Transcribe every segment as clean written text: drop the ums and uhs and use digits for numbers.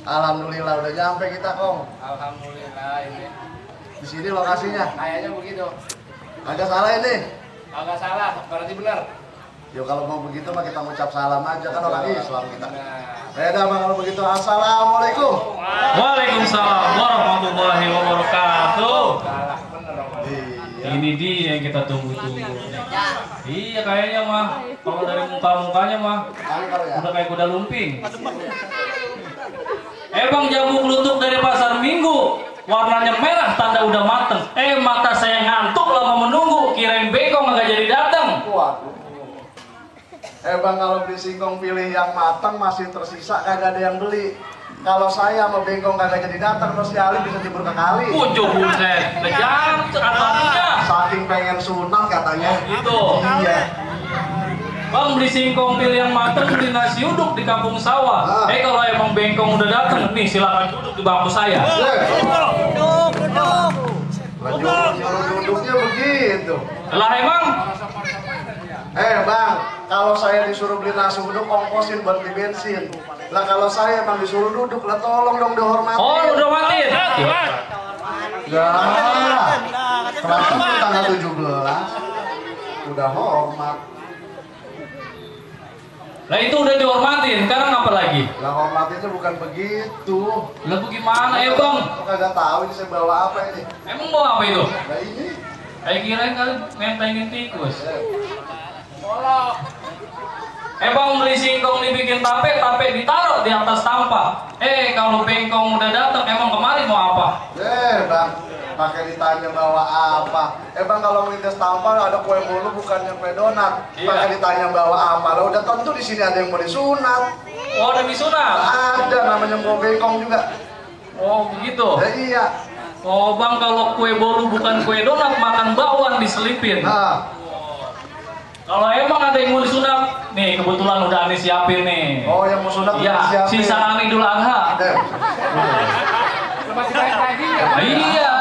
Alhamdulillah udah nyampe kita, Kong. Alhamdulillah ini. Di sini lokasinya. Kayaknya begitu. Agak salah ini. Agak salah, berarti benar. Yo kalau mau begitu mah kita ngucap salam aja kan orang Islam kita. Nah. Beda mah kalau begitu. Assalamualaikum. Waalaikumsalam warahmatullahi wabarakatuh. Salah, bener dong. Iya. Ini dia yang kita tunggu-tunggu. Iya kayaknya mah. Kalau dari muka-mukanya mah Angker ya. udah kayak kuda lumping. Bang, jamu kelutuk dari pasar Minggu. Warnanya merah, tanda udah mateng. Mata saya ngantuk lama menunggu. Kirain bengkong agak jadi datang. Waduh. Bang, kalau beli singkong pilih yang matang masih tersisa kagak ada yang beli. Kalau saya sama bengkong kagak jadi datang terus si Ali bisa jebur ke kali. Ujuk buset, kejam artinya. Saking pengen sunat katanya. Gitu. Iya. Bang, beli singkong pilih yang mateng, beli nasi uduk di kampung sawah. Kalau emang bengkong udah datang, nih silakan duduk di bangku saya. Duduknya begitu. Lah emang? Bang, kalau saya disuruh beli nasi uduk ongkosin buat di bensin. Lah kalau saya emang disuruh duduk, lah tolong dong dihormatin. Oh, udah matiin? Ya, terakhir tanggal 17 udah hormat. Lah itu udah dihormatin, sekarang apa lagi? Lah hormatinnya bukan begitu. Lah gimana ya bang? Kok kagak tahu ini saya bawa apa ini? Emang bawa apa itu? Lah ini. Kayak kirain kalian nentengin tikus. Bang, beli singkong dibikin tape ditaruh di atas tampak. Kalau bengkong udah datang, emang kemarin mau apa? Bang, pakai ditanya bawa apa? Bang, kalau melintas tampal ada kue bolu bukannya kue donat. Iya. Pakai ditanya bawa apa? Lo udah tentu di sini ada yang mau disunat. Oh, ada disunat? Ada namanya mau bengkong juga. Oh, begitu? Iya. Oh, bang, kalau kue bolu bukan kue donat, makan bakwan diselipin. Nah. Kalau emang ada yang mau disunat, nih kebetulan udah Ani siapin nih. Oh, yang mau sunat Iya, udah disiapin. sisa Idul Adha. Masih banyak lagi ya? Iya.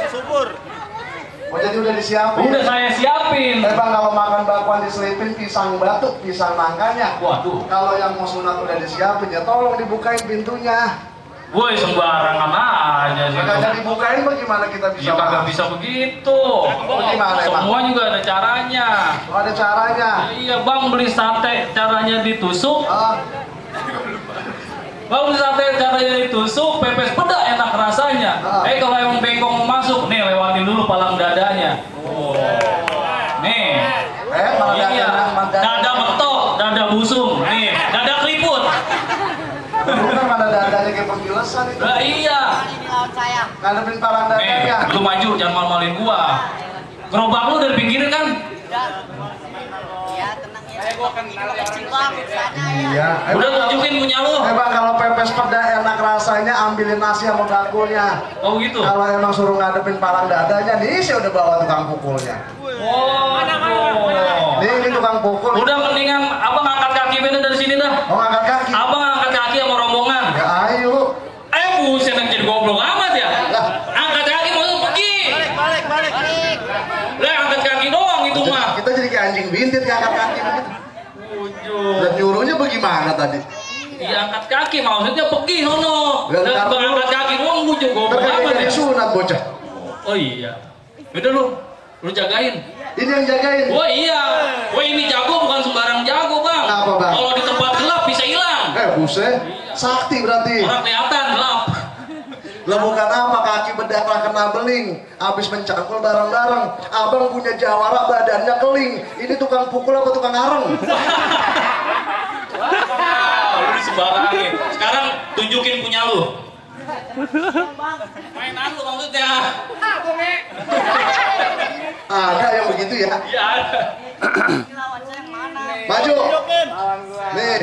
Subur. Oh, jadi udah disiapin. Udah saya siapin. Bang, kalau makan bakwan diselipin pisang batu, pisang nangkanya. Waduh. Kalau yang mau sunat udah disiapin ya tolong dibukain pintunya. Woi, sembarangan aja sih. Kagak dibukain bagaimana kita bisa Ya kagak masuk? bisa begitu. Oh, gimana, Bang? Semua juga ada caranya. Oh, ada caranya. Iya bang, beli sate caranya ditusuk. Bang, beli sate caranya ditusuk, pepes peda enak rasanya. Kalau emang bengkong mau masuk, nih lewatin dulu palang dadanya. Oh. Nih. Palang Iya. dada. Dada mentok, dada busung. Nih, dada keriput. Bukan mana dadanya kayak penggilesan itu. Nah, iya. Ini lawan saya. Ngadepin palang dadanya. Lu maju, jangan mal-malin gua. Gerobak lu dari pinggir kan? Ya, tenang ya. Gua kenal kecil banget sana ya. Iya. Udah tunjukin punya lu. Bang, kalau pepes peda enak rasanya ambilin nasi sama bakulnya. Oh gitu. Kalau emang suruh ngadepin palang dadanya, nih saya udah bawa tukang pukulnya. Oh, Ini tukang pukul. udah mendingan abang angkat kaki beda dari sini dah. Mau ngangkat kaki? Abang angkat kaki sama rombongan. Ya ayo. Buset, yang jadi goblok amat ya. Angkat kaki mau pergi. Balik. Lah angkat kaki doang itu mah. Kita jadi kayak anjing bintit ngangkat kaki begitu. Dan nyuruhnya bagaimana tadi? Iya angkat kaki maksudnya pergi sono. Lah, Dan ntar bang dulu. angkat kaki doang bujuk goblok Terkadang amat jadi ya. sunat bocah. Oh iya. Udah lu jagain. Ini yang jagain. Oh iya. Wah ini jago bukan sembarang jago bang. Kenapa, Bang? Kalau di tempat gelap bisa hilang. Buset. Sakti berarti. Orang kelihatan gelap. Lah bukan apa, kaki bedaklah kena beling. Habis mencangkul bareng-bareng. Abang punya jawara badannya keling. Ini tukang pukul apa tukang areng? Lu disembarangin. Sekarang tunjukin punya lu. Mainan lu maksudnya. Ada yang begitu ya? Iya ada. Ini lawan saya yang mana? Maju. Lawan gua. Nih.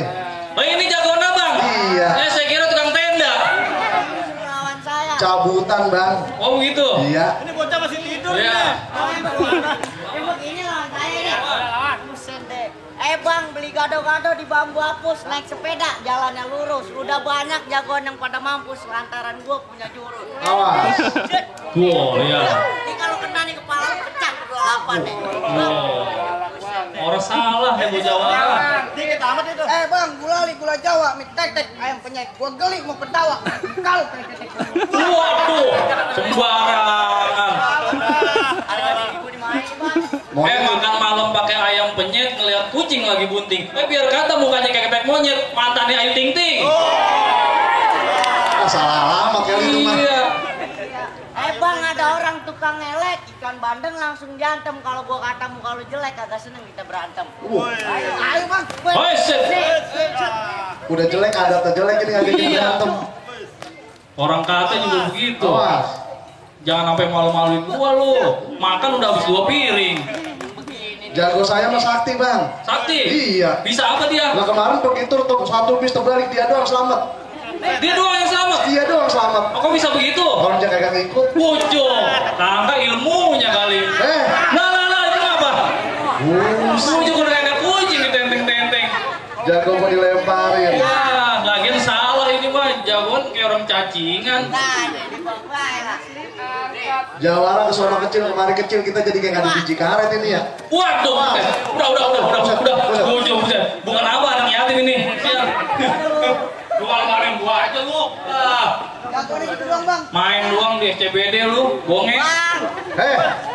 Oh ini jagoan abang? Iya. Saya kira tukang tenda. Ini lawan saya. Cabutan, Bang. Oh gitu? Iya. Ini bocah masih tidur Iya. nih. Ini lawan saya ini. Buset deh. Bang, beli gado-gado di Bambu Apus, naik sepeda, jalannya lurus. Udah banyak jagoan yang pada mampus lantaran gua punya jurus. Awas. Wow, iya. Ini kalau kena nih kepala pecah 28 nih. Orang salah ya Bu Jawa. Dikit amat itu. Bang, gula Jawa, mie tek-tek, ayam penyet. Gua geli mau ketawa. Kal tek-tek. Waduh, sembarangan. Ibu di mana, Bang? Makan malam pakai ayam penyet, ngeliat kucing lagi bunting. Biar kata mukanya kayak ketek monyet, matanya Ayu Ting Ting. Salah alamat kali itu mah. Iya. Bang, ada orang tukang ngelek ikan bandeng langsung diantem. Kalau gua kata muka lu jelek kagak seneng kita berantem. Ayo Bang. Oh, shit. Udah jelek ada terjelek ini ngajakin Iya. berantem. Orang kata juga begitu. Awas. Jangan sampai malu-maluin gua lu. Makan udah habis 2 piring. Jago saya mah Sakti bang. Sakti? Iya. Bisa apa dia? Nah kemarin begitu tuh 1 bis terbalik dia doang selamat. Dia doang yang selamat. Dia doang selamat. Oh, kok bisa begitu? Orang dia kagak ngikut. Bocor. Tangga ilmunya kali. Nah, itu apa? Bujuk udah kayak kucing ditenteng-tenteng. Jago mau dilemparin. Ya, lagian salah ini mah. Jagoan kayak orang cacingan. Jawara ke sono kecil kemari kecil kita jadi kayak ngadu biji karet ini ya. Waduh, udah. Bocor. Bukan apa anak yatim ini. Siap. Lu kalau kemarin gua aja lu. Jagoannya gitu doang, Bang. Main doang di SCBD lu, bongeng. Bang.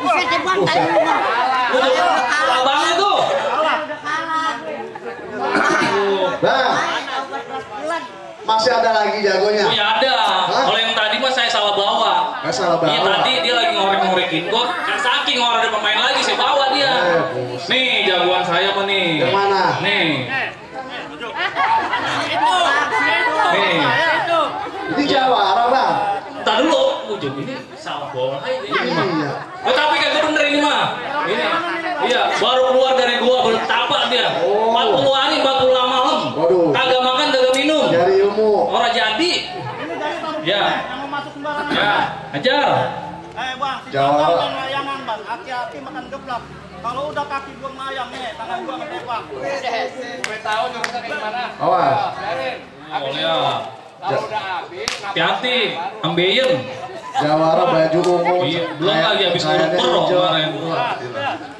Buset deh, Bang. Buset. Tadi lu, Bang. Udah abangnya tuh. Udah kalah. Bang, masih ada lagi jagonya. Oh ya ada. Kalau yang tadi mah saya salah bawa. Salah bawa. Iya tadi dia lagi ngorek-ngorekin gua. Saking orang ada pemain lagi saya bawa dia. Nih jagoan saya mah nih. Yang mana? Nih. Nih. Ini Jawara bang. Entar dulu. Ujung ini salah bawa lagi ini mah. Iya. Oh, tapi kagak bener ini mah. Ini. Iya, baru keluar dari gua baru tapak dia. 40 hari 40 malam. Waduh. Kagak makan, kagak minum. Dari ilmu. Orang jadi. Ya. Yang mau masuk sembarangan. Ya, ajar. Bang, si Jawa. Jawa makan layangan bang, hati-hati makan geblak. Kalau udah kaki gua mayang nih, tangan gua ngedebak. Gue tahu nyuruhnya kayak gimana. Awas. Biarin. Oh ya. Kalau udah habis, Hati-hati, ambeien. Jawara baju ungu. Iya, belum lagi habis Kayaknya nguruk perok hijau. kemarin.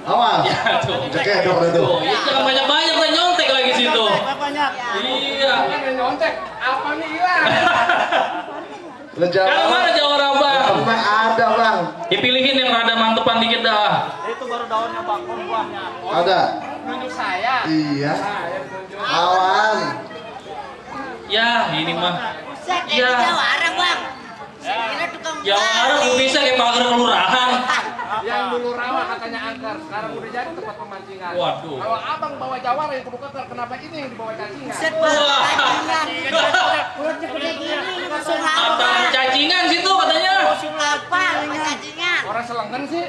Awas. Ya tuh. Cekedok itu. Tuh, ya jangan banyak-banyak lah nyontek lagi situ. Banyak. Iya. kan yang nyontek. Apa nih hilang? Lu Kalau Jawara. mana Jawara bang? Pernah ada bang. Dipilihin yang rada mantepan dikit dah. Itu baru daunnya bang, buahnya. Ada. Nunjuk saya. Iya. Saya nunjuk. Awan. Ya ini mah. Buset, ini Ya. Jawara, Bang. Kira tukang Jawara gali. bisa kayak pagar kelurahan. Yang dulu rawa katanya angker, sekarang udah jadi tempat pemancingan. Waduh. Kalau abang bawa jawara yang kudu keker, kenapa ini yang dibawa cacingan? Buset, Bang. Wah. Cacingan. Udah gede gini, musuh Atau apa? cacingan situ katanya. Musuh apa? Sama cacingan. Orang selengen sih.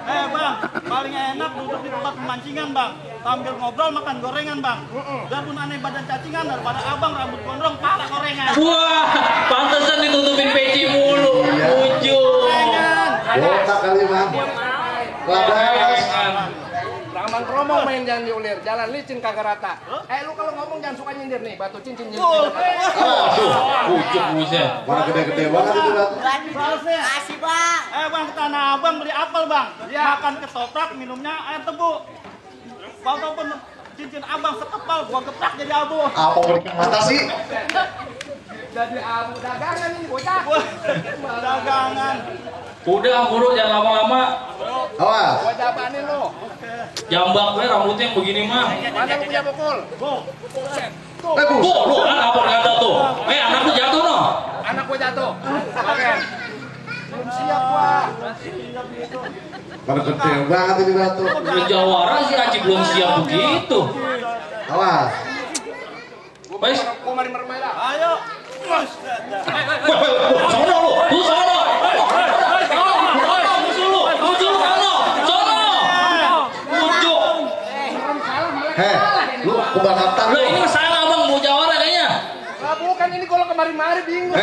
Bang, paling enak duduk di tempat pemancingan bang, sambil ngobrol makan gorengan bang. Biarpun aneh badan cacingan daripada abang rambut gondrong pala gorengan. Wah, pantesan ditutupin peci mulu. Iya. Ujung. Botak kali bang. Ladas. Raman promo main jangan diulir, jalan licin kagak rata. Lu kalau ngomong jangan suka nyindir nih, batu cincin nyindir. Aduh, ujung buset. Mana gede-gede banget itu batu. Kasih, Bang. Bang, ke tanah abang beli apel bang. Makan ketoprak, minumnya air tebu. Walaupun cincin abang sekepal, gua geplak jadi abu. Apa mau dikata sih? Jadi abu dagangan ini bocah. Dagangan. Udah, buru jangan lama-lama. Awas. Gua jabanin lu. Jambak gue rambutnya yang begini mah. Mana lu punya pukul? Tuh, lu kan apa kata tuh? Anakku jatuh no. Anak gua jatuh. Oke. Belum siap gua. Mana gede banget ini batu. Udah Jawara sih Aci belum siap begitu. Awas. Wes, Gua mari mermeda. Ayo. sono lu, tuh sono. Musuh lu, sono, sono. Ujung. Lu kebangatan Lah lu. ini salah bang, mau Jawara kayaknya. Bukan ini kalau kemari-mari bingung.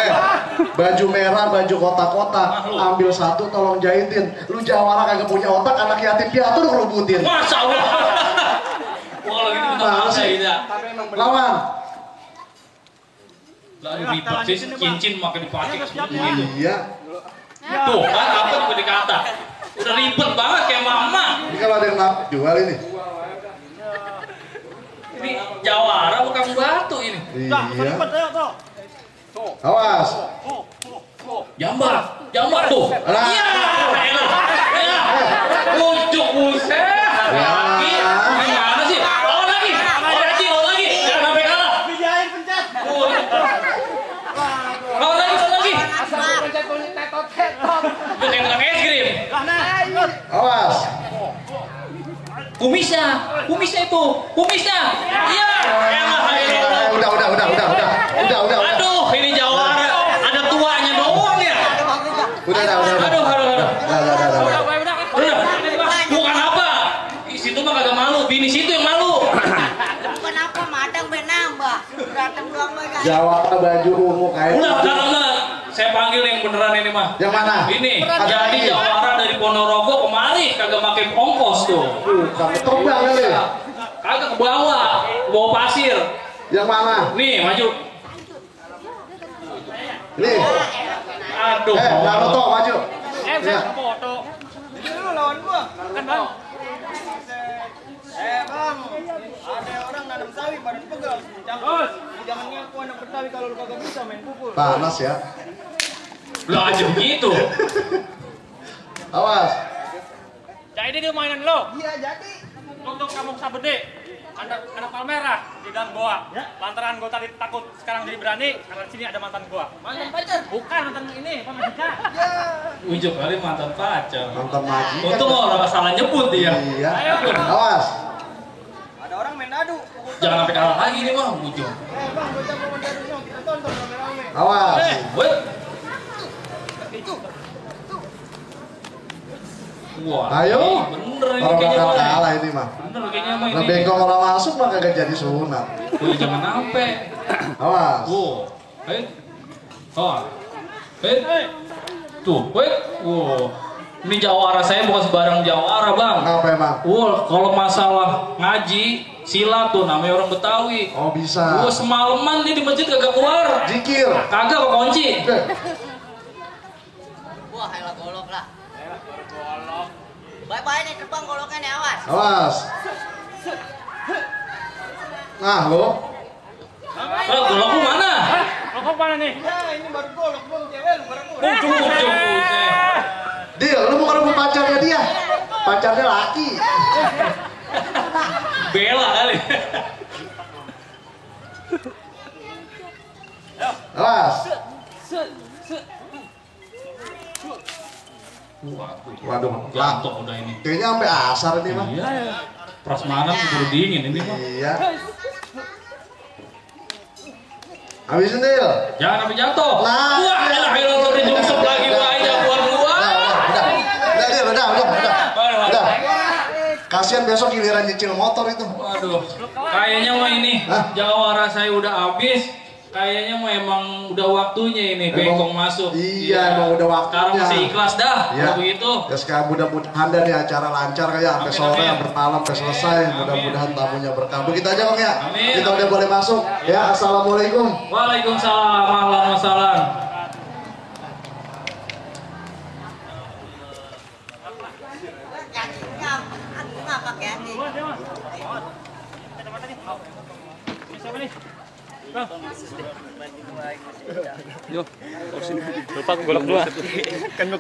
Baju merah, baju kotak-kotak. Ambil satu, tolong jahitin. Lu Jawara kagak punya otak, anak yatim piatu lu kerubutin. Masya Allah. Wah kalau gitu kita Mana maksa sih? ya. Tapi emang bener. Lawan. Lalu ribet sih, cincin makin dipakai gitu. Iya. Tuh kan apa juga dikata. Udah ribet banget kayak mama. Ini kalau ada yang jual ini. Ini Jawara bukan batu ini. Dah, Iya. seribet ayo tuh. Awas. Jambar tuh. Alah. Iya, enak. Ya. Ujuk buset. Lagi. Gimana sih? Lawan lagi. Lawan lagi. Jangan sampai kalah. Bijain pencet. Lawan lagi. Asal pencet bunyi tetot. Itu kayak makan es krim. Awas. Kumisnya itu. Kumisnya. Iya. Udah. Aduh, ini Jawara. Ada tuanya doang ya. Udah. Aduh. Udah. Bukan apa. Di situ mah kagak malu. Bini situ yang malu. Bukan apa, madang benambah. Berantem doang mereka. Jawara baju ungu kayak Udah, sekarang mah saya panggil yang beneran ini mah. Yang mana? Ini. Jadi Jawara dari Ponorogo kemari kagak pakai ongkos tuh. Kamu tombang kali. Kagak ke bawah pasir. Yang mana? Nih, maju. Nih. Aduh. Naruto maju. Iya. Foto. Jadi lu lawan gua. Kan bang. Bang, ada orang nanam sawi badan pegal. Jangan ngaku anak Betawi kalau lu kagak bisa main pukul. Panas ya. Lah aja begitu. Awas. Jadi dia mainan lo. Iya jadi. Untuk kamu sabede. Anak Palmerah di dalam goa. Lantaran gua tadi takut, sekarang jadi berani karena sini ada mantan gua. Mantan pacar? Bukan mantan ini, pemajikan. Ujuk kali mantan pacar. Nonton majikan. Untung orang salah nyebut dia. Iya. Awas. Ada orang main adu. Jangan sampai kalah lagi nih bang, Ujuk. Bang, gua coba main adunya, kita tonton rame-rame. Awas. Wait. Wah, Ayo. bener ini Orang kayaknya bakal mah. kalah ini mah. Bener kayaknya mah Nah, ini. bengkong orang masuk mah kagak jadi sunat. Wih, jangan sampai. Awas. Wow. Tuh, wait. Wow. Ini Jawara saya bukan sebarang Jawara, Bang. Apa emang? Kalau masalah ngaji, silat tuh namanya orang Betawi. Oh bisa. Semalaman nih di masjid kagak keluar. Zikir. Kagak kok kunci. Wah, elah golok lah. Bye-bye nih terbang goloknya nih, awas. Awas. Nah lo. Golok lu mana? Rokok mana nih? Ya, ini baru golok, bang. Cewek lu bareng gua. Ujuk. Deal, lu mau ngerebut pacarnya dia? Pacarnya laki. Bela kali. Awas. Waduh, jatuh udah ini. Kayaknya sampai asar ini mah. Iya. Prasmanan keburu dingin ini mah. Iya. Habisin Deal. Jangan sampai jatuh. Nah. Wah, elah lo dijungsuk lagi wah jagoan gua. Udah. Kasihan besok giliran nyicil motor itu. Waduh. Kayaknya mah ini Hah? Jawara saya udah habis. Kayaknya mah emang udah waktunya ini bengkong masuk. Iya, emang udah waktunya. Sekarang masih ikhlas dah. Iya. Kalau begitu. Ya sekarang mudah-mudahan dan ya acara lancar kayak sampai Amin, sore amin. sampai malam sampai selesai. Amin. Mudah-mudahan tamunya berkah. Begitu aja Bang ya. Amin. Kita udah boleh masuk. Ya, assalamualaikum. Waalaikumsalam. Ahlan wa sahlan. Aku nggak pakai anjing. Siapa nih? Lupa golok dua.